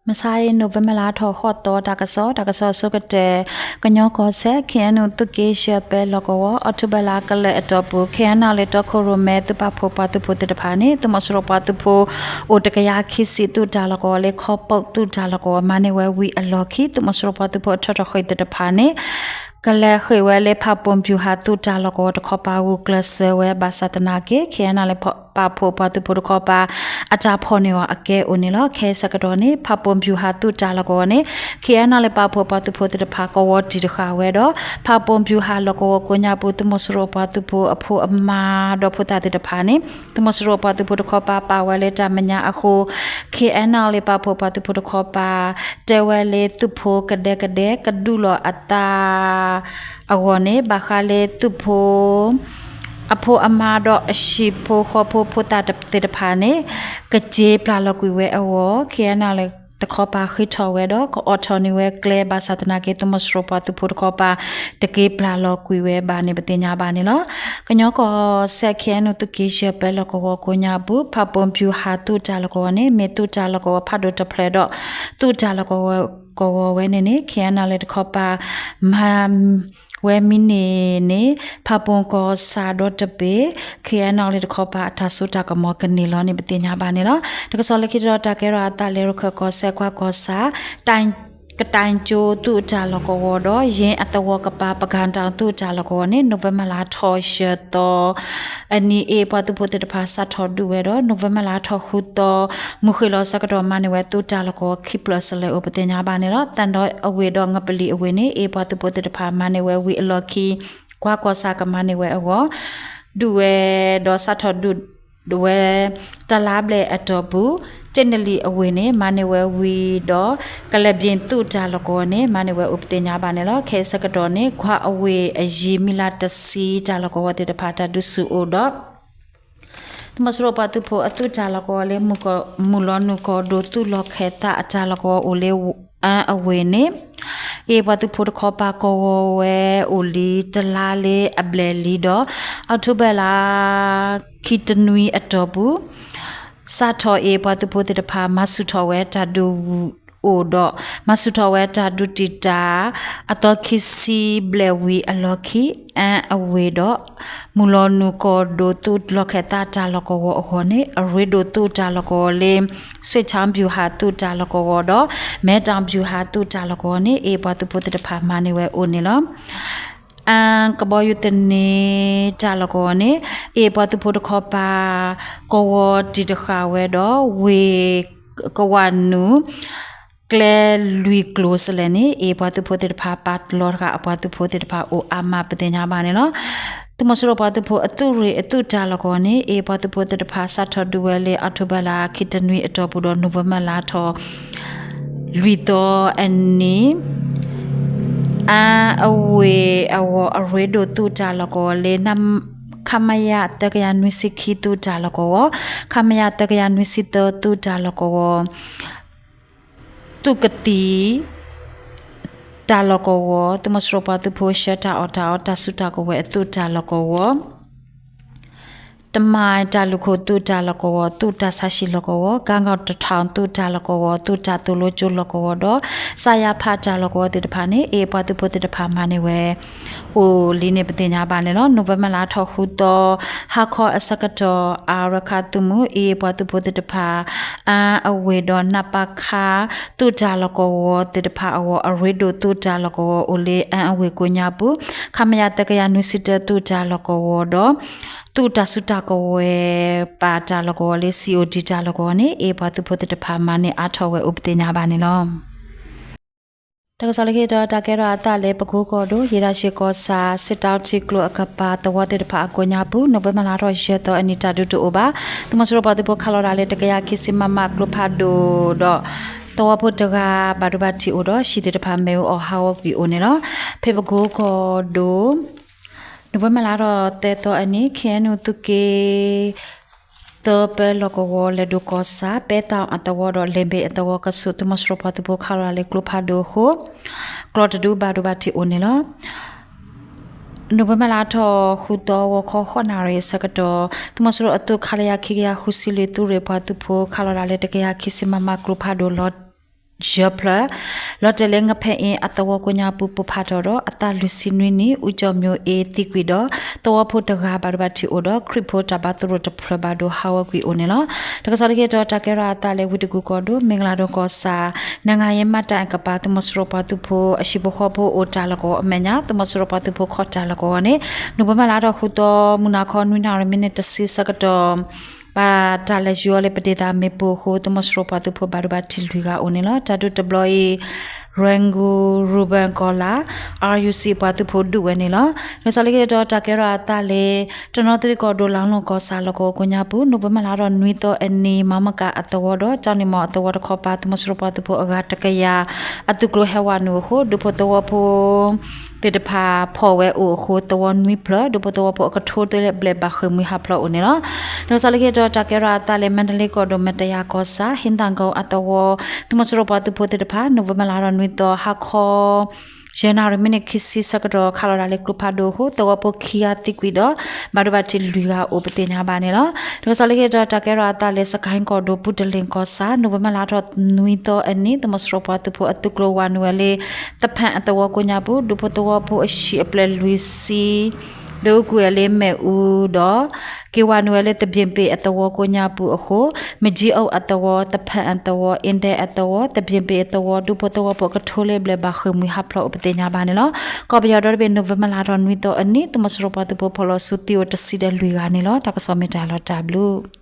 မဆါအံၤ နိၣ်ဝ့ဘၢၣ်လါထီၣ်ဃိးသီ တၢ်ကစီၣ်, တၢ်ကစီၣ်အဆိကတၢၢ်, ကညီကီၢ်စဲၣ် ခ့ၣ်အဲၣ်ယူၣ် သုးက့ယဲၢ်ပၢလီၢ်ကဝီၤ အီးထိဘၢၣ်လါကလၢာ်အတီၢ်ပူၤ ခ့ၣ်အဲၣ်ယူၣ် လၢတီခိၣ်ရိၣ်မဲ သုးပာ်ဖှိၣ်ပှၤသုးဖိသ့ၣ်တဖၣ်န့ၣ် သုးမီၤစိရိၤပှၤသုးဖိ အိၣ်တကယၤခံဆံ သုးတၢ်လီၢ်ကဝီၤလၢ ခီပီၣ်သုးတၢ်လီၢ်ကဝီၤ မၤန့ၢ်ဝဲဝံၤအလီၢ်ခံ သုးမီၤစိရိၤပှၤသုးဖိအထၢထီၣ်ဃ့ၢ်သ့ၣ်တဖၣ်န့ၣ် ကလဲၤဃ့ၢ်ဝဲလၢ ဖးပိၣ်ဗျူဟာ သုးတၢ်လီၢ်ကဝီၤတခီပၤ ဂုာ်ကျဲးစၢးဝဲဘၣ်ဆၣ်သနာ်က့ ခ့ၣ်အဲၣ်ယူၣ် လၢပာ်ဖှိၣ်ပှၤသုးဖိတခီပၤ အတၢ်ဖီၣ်န့ၢ်အီၤအကဲအိၣ်န့ၣ်လီၤ. ခဲအံၤဆၢကတီၢ်န့ၣ် ဖးပိၣ်ဗျူဟာ သုးတၢ်လီၢ်ကဝီၤန့ၣ် ခ့ၣ်အဲၣ်ယူၣ် လၢပာ်ဖှိၣ်ပှၤသုးဖိသ့ၣ်တဖၣ် ကဝီၤတံၢ်တဃာ်ဝဲဒီး ဖးပိၣ်ဗျူဟာ လီၢ်ကဝီၤကိးညါပူၤ သုးမီၤစိရိၤပှၤသုးဖိအဖိအမါဒီးဖိသၣ်သ့ၣ်တဖၣ်န့ၣ် သုးမီၤစိရိၤပှၤသုးဖိတခီပၤ ပာ်ဝဲလၢတၢ်မဲာ်ညါအဃိ ခ့ၣ်အဲၣ်ယူၣ် လၢပာ်ဖှိၣ်ပှၤသုးဖိတခီပၤ တဲဝဲလၢသုးဖိကဒဲကဒဲ ကဒုးလီၤအသး အဂီၢ်န့ၣ် ဘၣ်ဃးလၢသုးဖိ အဖိအမါဒီးအဟံၣ်ဖိဃီဖိဖိသၣ်သ့ၣ်တဖၣ်န့ၣ် ကစ့ပျၢ်လီၤကွံာ်ဝဲအဂီၢ် ခ့ၣ်အဲၣ်ယူၣ် လၢတခီပၤဃ့ထီၣ်ဝဲဒီး ကအိးထီၣ်န့ၢ်ဝဲကျဲဘၣ်ဆၣ်သနာ်က့ သုးမီၤစိရိၤပှၤသုးဖိတခီပၤ တက့ပျၢ်လီၤကွံာ်ဝဲဘၣ်န့ၣ် ပသ့ၣ်ညါဘၣ်န့ၣ်လီၤ. ကညီကီၢ်စဲၣ် ခ့ၣ်အဲၣ်ယူၣ် သုးက့ယဲၢ်ပၢလီၢ်ကဝီၤကိးညါပူၤ ဖးပိၣ်ဗျူဟာ သုးတၢ်လီၢ်ကဝီၤန့ၣ် မ့ၢ်သုးတၢ်လီၢ်ကဝီၤဖးဒိၣ်တဖျၢၣ်ဒီး သုးတၢ်လီၢ်ကဝီၤဝဲန့ၣ်န့ၣ် ခ့ၣ်အဲၣ်ယူၣ် လၢတခီပၤ မၤ ဝဲမံးနံးန့ၣ် ဖးပိၣ်ကီၢ်ဆၣ်ဒီတဘ့ၣ် ခ့ၣ်အဲၣ်ယူၣ် လၢတခီပၤ အတၢ်စိတၢ်ကမီၤကန့ၢ်လီၤန့ၣ် ပသ့ၣ်ညါဘၣ်န့ၣ်လီၤ. တၢ်ကစီၣ်လၢခံတတီၤ တၢ်ကဲထီၣ်အသးလၢ ရခၢၣ်ကီၢ်စဲၣ် ကွၢ်ကီၢ်ဆၣ် ကတၢၣ်ကၠိ သုးတၢ်လီၢ်ကဝီၤဒီး ယ့အသဝီကပၤ ပကၣ်တၣ် သုးတၢ်လီၢ်ကဝီၤန့ၣ် နိၣ်ဝ့ဘၢၣ်လါထီၣ်ယဲၢ်သီ အနံၤ အ့ၣ်ပှၤသုးဖိသ့ၣ်တဖၣ် စးထီၣ်ဒုးဝဲဒီး နိၣ်ဝ့ဘၢၣ်လါထီၣ်ဃုသီ မုၢ်ဃ့ၢ်လီၤဆၢကတီၢ် မၤန့ၢ်ဝဲသုးတၢ်လီၢ်ကဝီၤခံဖျၢၣ်စလဲၣ်အိၣ် ပသ့ၣ်ညါဘၣ်န့ၣ်လီၤ. သၣ်ဒီအဝ့ၢ်ဒီး ငပလီၢ်အဝ့ၢ်န့ၣ် အ့ၣ်ပှၤသုးဖိသ့ၣ်တဖၣ် မၤန့ၢ်ဝဲဝံၤအလီၢ်ခံ ကွၢ်ကီၢ်ဆၣ်ကမၤန့ၢ်ဝဲအဂီၢ် ဒုးဝဲဒီးစးထီၣ်ဒုးဝဲ တလါဘျဲၣ်အတီၢ်ပူၤ ကၠ့နလံၣ်အဝ့ၢ်န့ၣ် မၤန့ၢ်ဝဲဝံၤဒီး ကလဲၤဘျ့ၣ်သုးတၢ်လီၢ်ကဝီၤန့ၣ် မၤန့ၢ်ဝဲအိၣ် ပသ့ၣ်ညါဘၣ်န့ၣ်လီၤ. ခဲအံၤဆၢကတီၢ်န့ၣ် ကွၢ်အဝ့ၢ်အယံၤ မံၤလးတဆံ တၢ်လီၢ်ကဝီၤသ့ၣ်တဖၣ် တၢ်ဒုးဆူၣ်အိၣ်ဒီး သုးမီၤစိရိၤပှၤသုးဖိအသုးတၢ်လီၢ်ကဝီၤလၢ မုၢ်လီၤနုာ်ကီၢ်ဒိၣ် သုးလီၢ်ခၢၣ်သးအတၢ်လီၢ်ကဝီၤအိၣ်လၢ အၣ်အဝ့ၢ်န့ၣ် အ့ၣ်ပှၤသုးဖိတခီပၤကဝီၤဝဲအိၣ်လံ တလါလၢအဘျဲၣ်လံဒီး အီးထိဘၢၣ်လါ ခံတနွံအတီၢ်ပူၤ စးထီၣ်အ့ၣ်ပှၤသုးဖိသ့ၣ်တဖၣ် မၤဆူၣ်ထီၣ်ဝဲတၢ်ဒုးအိၣ်ဒီး မၤဆူၣ်ထီၣ်ဝဲတၢ်ဒုးတံာ်တာ် အသီခံဆံဘျဲၣ်ဝံၤအလီၢ်ခံ အၣ်အဝ့ၢ်ဒီး မုၢ်လီၤနုာ်ကီၢ်ဒိၣ် သုးလီၢ်ခၢၣ်သးတၢ်လီၢ်ကဝီၤအဂီၢ်န့ၣ် အရ့ဒိၣ်သုးတၢ်လီၢ်ကဝီၤလၢ စွ့ၣ်ခၠၣ်ဗျူဟာ သုးတၢ်လီၢ်ကဝီၤဒီး မဲတၣ်ဗျူဟာ သုးတၢ်လီၢ်ကဝီၤန့ၣ် အ့ၣ်ပှၤသုးဖိသ့ၣ်တဖၣ်မၤန့ၢ်ဝဲအိၣ်န့ၣ်လီၤ. အၣ်ကဘီယူၤသန့ၤတၢ်လီၢ်ကဝီၤန့ၣ် အ့ၣ်ပှၤသုးဖိတခီပၤ ကဝီၤတံာ်တဃာ်ဝဲဒီး ဝ့ၢ်ကဝၢ်နုာ် ကျဲလွံၢ်ကျိၤစလဲၣ်န့ၣ် အ့ၣ်ပှၤသုးဖိသ့ၣ်တဖၣ် ပာ်လီၤတဃာ်အပှၤသုးဖိသ့ၣ်တဖၣ်အိၣ်အါမး ပသ့ၣ်ညါဘၣ်န့ၣ်လီၤ. သုးမီၤစိရိၤပှၤသုးဖိအသုးရ့ၣ်အသုးတၢ်လီၢ်ကဝီၤန့ၣ် အ့ၣ်ပှၤသုးဖိသ့ၣ်တဖၣ် စးထီၣ်ဒုးဝဲလၢ အီးထိဘၢၣ်လါ ခံတနွံအတီၢ်ပူၤဒီး နိၣ်ဝ့ဘၢၣ်လါထီၣ် လွံၢ်သီအနံၤ အၣ်အဝ့ၢ်အဂီၢ် အရ့ဒိၣ်သုးတၢ်လီၢ်ကဝီၤလၢ ခမရ သၢကယၤနွံဆံခံ သုးတၢ်လီၢ်ကဝီၤ, ခမရ သၢကယၤနွံဆံသၢ သုးတၢ်လီၢ်ကဝီၤ သုးကသံၣ် တၢ်လီၢ်ကဝီၤ, သုးမီၤစိရိၤပှၤသုးဖိ ဆှၢတၢ်အီၣ်တၢ်အီ တၢ်စုတၢ်ကဝဲၤအသုးတၢ်လီၢ်ကဝီၤ, တမၤတၢ်လူၢ်ခိၣ်သုးတၢ်လီၢ်ကဝီၤ, သုးတၢ်ဆါဟံၣ်လီၢ်ကဝီၤ, ကၣ်ကီၣ်တထီၣ်သုးတၢ်လီၢ်ကဝီၤ, သုးတၢ်သိၣ်လိကၠိလီၢ်ကဝီၤဒီး စးယါဖးတၢ်လီၢ်ကဝီၤသ့ၣ်တဖၣ်န့ၣ် အ့ၣ်ပှၤသုးဖိသ့ၣ်တဖၣ်မၤန့ၢ်ဝဲ အိၣ်လံန့ၣ် ပသ့ၣ်ညါဘၣ်န့ၣ်လီၤ. နိၣ်ဝ့ဘၢၣ်လါထီၣ်ဃုသီ ဟါခီအဆၢကတီၢ် အါရခါသုးမုၢ် အ့ၣ်ပှၤသုးဖိသ့ၣ်တဖၣ် အၣ်အဝ့ၢ်ဒီး နပခ သုးတၢ်လီၢ်ကဝီၤသ့ၣ်တဖၣ်အဂီၢ် အရ့ဒိၣ်သုးတၢ်လီၢ်ကဝီၤအိၣ်လၢ အၣ်အဝ့ၢ်ကိးညါပူၤ ခမရ သၢကယၤနွံဆံတၢ သုးတၢ်လီၢ်ကဝီၤဒီး သုးတၢ်စုတၢ်ကဝဲၤပာ်တၢ်လီၢ်ကဝီၤလၢ စီအိၣ်ဒံး တၢ်လီၢ်ကဝီၤန့ၣ် အ့ၣ်ပှၤသုးဖိသ့ၣ်တဖၣ်မၤန့ၢ်အါထီၣ်ဝဲအိၣ် ပသ့ၣ်ညါဘၣ်န့ၣ်လီၤ. တၢ်ကစီၣ်လၢခံတတီၤ တၢ်ကဲထီၣ်အသးလၢ ပကိကီၢ်ဒိၣ် ယ့ၣ်တၢ်ဆံးကီၢ်ဆၣ် စစ်တောင်းထီးကျိအကပၤ သဝီသ့ၣ်တဖၣ်အကိးညါပူၤ နိၣ်ဝ့ဘၢၣ်လါထီၣ်ယဲၢ်သီအနံၤ တၢ်ဒုးတအိၣ်ဘၣ်. သုးမီၤစိရိၤပှၤသုးဖိခးလီၤတၢ်လၢ တကယၤခံဆံ မမ ကျိဖးဒိၣ်ဒီး သဝီဖိတဂၤ ဘၣ်ဒိဘၣ်ထံးအိၣ်ဒီး ဟံၣ်သ့ၣ်တဖၣ်မ့ၣ်အူအီၣ်ဟးဂီၤကွံာ်အိၣ်န့ၣ်လီၤ. ဖဲပကိကီၢ်ဒိၣ် နိၣ်ဝ့ဘၢၣ်လါထီၣ်သၢသီအနံၤ ခ့ၣ်အဲၣ်ယူၣ် သုးက့ သၢပၢလီၢ်ကဝီၤ လဲၤဒိၣ်ကီၢ်ဆၣ် ပဲသီအသဝီဒီး လဲၤဘ့ၣ်အသဝီကဆူး သုးမီၤစိရိၤပှၤသုးဖိခးလီၤတၢ်လၢ ကျိဖးဒိၣ်အဃိ ကျီတဒုဘၣ်ဒိဘၣ်ထံးအိၣ်န့ၣ်လီၤ. နိၣ်ဝ့ဘၢၣ်လါထီၣ်ဃုသီ ဂီၤခီဃိးနၣ်ရံၣ်အဆၢကတီၢ် သုးမီၤစိရိၤအသုး ခလရ ခံကယၤဃုဆံလွံၢ် သုးရ့ၣ်ပှၤသုးဖိခးလီၤတၢ်လၢ တကယၤခံဆံ မမ ကျိဖးဒိၣ်လီၤ ယဲၢ်ဖျၢၣ် လီၤတဲာ်လၢ ငဖဲအ့အသဝီကိးညါပူၤ ပိၢ်ဖးထီၣ်ဒီး အသးလွံၢ်ဆံနွံနံၣ် အူကၠီၤမၠိအ့သံကွံာ်ဒီး သဝီဖိတဂၤဘၣ်ဒိဘၣ်ထံးအိၣ်ဒီး ခရံာ်ဖိတၢ်ဘါသရိာ်တဖျၢၣ်ဘၣ်ဒိဟးဂီၤကွံာ်အိၣ်န့ၣ်လီၤ. တၢ်ကစီၣ်လၢခံတတီၤ တၢ်ကဲထီၣ်အသးလၢ ဝ့ၢ်တကူၣ်ကီၢ်ဒိၣ် မ့ၢ်ကလၤဒိၣ်ကီၢ်ဆၣ် နငါယဲမးတၢ်အကပၤ သုးမီၤစိရိၤပှၤသုးဖိအဟံၣ်ဖိဃီဖိအိၣ်တၢ်လီၢ်ကဝီၤအမဲာ်ညါ သုးမီၤစိရိၤပှၤသုးဖိခီၣ်တၢ်လီၢ်ကဝီၤန့ၣ် နိၣ်ဝ့ဘၢၣ်လါထီၣ်ဃုသီ မုၢ်နၤခီ နွံနၣ်ရံၣ် မံးနံးတဆံဆၢကတီၢ် ဘၣ်တၢ်လဲၤယူၤအီၤလၢပဒ့ၣ်သးမ့ၣ်ပိၢ်အဃိ သုးမီၤစိရိၤပှၤသုးဖိဘၣ်ဒိဘၣ်ထံးလွံၢ်ဂၤအိၣ်န့ၣ်လီၤ. တၢ်ဒုးတဘျီအံၤ Rangoon Ruben ကီၢ်လၢ် R U C ပှၤသုးဖိဒုးဝဲန့ၣ်လီၤ. တၢ်ကစီၣ်လၢခံတတီၤ တၢ်ကဲထီၣ်အသးလၢ တနီသရံၣ်ကီၢ်ဒိၣ် လါလူၢ်ကီၢ်ဆၣ်လီၢ်ကဝီၤကိးညါပူၤ နိၣ်ဝ့ဘၢၣ်လါထီၣ်နွံသီအနံၤ မၤမကၤအသဝီဒီး ကၠီနံၣ်မီၣ်အသဝီတခီပၤ သုးမီၤစိရိၤပှၤသုးဖိအဂၤတကယၤ အသုးကျိၤဟဲဝးနုာ်အဃိ ဒူဖိသဝီဖိ သ့ၣ်တဖၣ်ဖီၣ်ဝဲအိၣ်အဃိ သဝီနွံဖျၢၣ် ဒူဖိသဝီဖိအကထိတဘျဲၣ်ဘၣ်ဃ့ၢ်မှံဟးဖျိးအိၣ်န့ၣ်လီၤ. တၢ်ကစီၣ်လၢခံတတီၤ တၢ်ကဲထီၣ်အသးလၢ မါဒလ့ကီၢ်ဒိၣ် မတယၤကီၢ်ဆၣ် ဟ့သၣ်ကီအသဝီ သုးမီၤစိရိၤပှၤသုးဖိသ့ၣ်တဖၣ် နိၣ်ဝ့ဘၢၣ်လါထီၣ်နွံသီ ဟါခီ ယဲၢ်နၣ်ရံၣ် မံးနံးခံဆံဆၢကတီၢ် ခးလီၤတၢ်လၢကျိဖးဒိၣ်အဃိ သဝီဖိခံဂၤသံကွံာ်ဒီး ဘၣ်ဒိဘၣ်ထံးလွံၢ်ဂၤအိၣ်ပသ့ၣ်ညါဘၣ်န့ၣ်လီၤ. တၢ်ကစီၣ်လၢခံတတီၤ တၢ်ကဲထီၣ်အသးလၢ စကဲၣ်ကီၢ်ဒိၣ် ပူတလ့ၣ်ကီၢ်ဆၣ် နိၣ်ဝ့ဘၢၣ်လါထီၣ်နွံသီအနံၤ သုးမီၤစိရိၤပှၤသုးဖိအသုးကျိၤဝးနုာ်ဝဲလၢ သဖၣ်အသဝီကိးညါပူၤ ဒူဖိသဝီဖိအဟံၣ်အဖျၢၣ်လွံၢ်ဆံ ဒုးကွံာ်ဝဲလၢမ့ၣ်အူဒီး က့ၤဝးနုာ်ဝဲလၢသဘ့ၣ်ပ့ၣ်အသဝီကိးညါပူၤအဃိ မကၠံအိၣ်အသဝီ သဖၣ်အသဝီ အ့ဒဲအသဝီ သဘ့ၣ်ပ့ၣ်အသဝီ ဒူဖိသဝီဖိအကထိလၢဘျဲၣ်ဘၣ်ဃ့ၢ်မှံဟးဖျိးအိၣ်ပသ့ၣ်ညါဘၣ်န့ၣ်လီၤ. ကီၢ်ပယီၤဒီတဘ့ၣ် နိၣ်ဝ့ဘၢၣ်လါထီၣ်နွံသီအနံၤ သုးမီၤစိရိၤပှၤသုးဖိဖီၣ်လီၤစုသံအိၣ်တဆံဒီးလွံၢ်ဂၤန့ၣ်လီၤ. တၢ်ကစီၣ်မ့ၢ်တၢ်လီၤတၢ်ဘျုး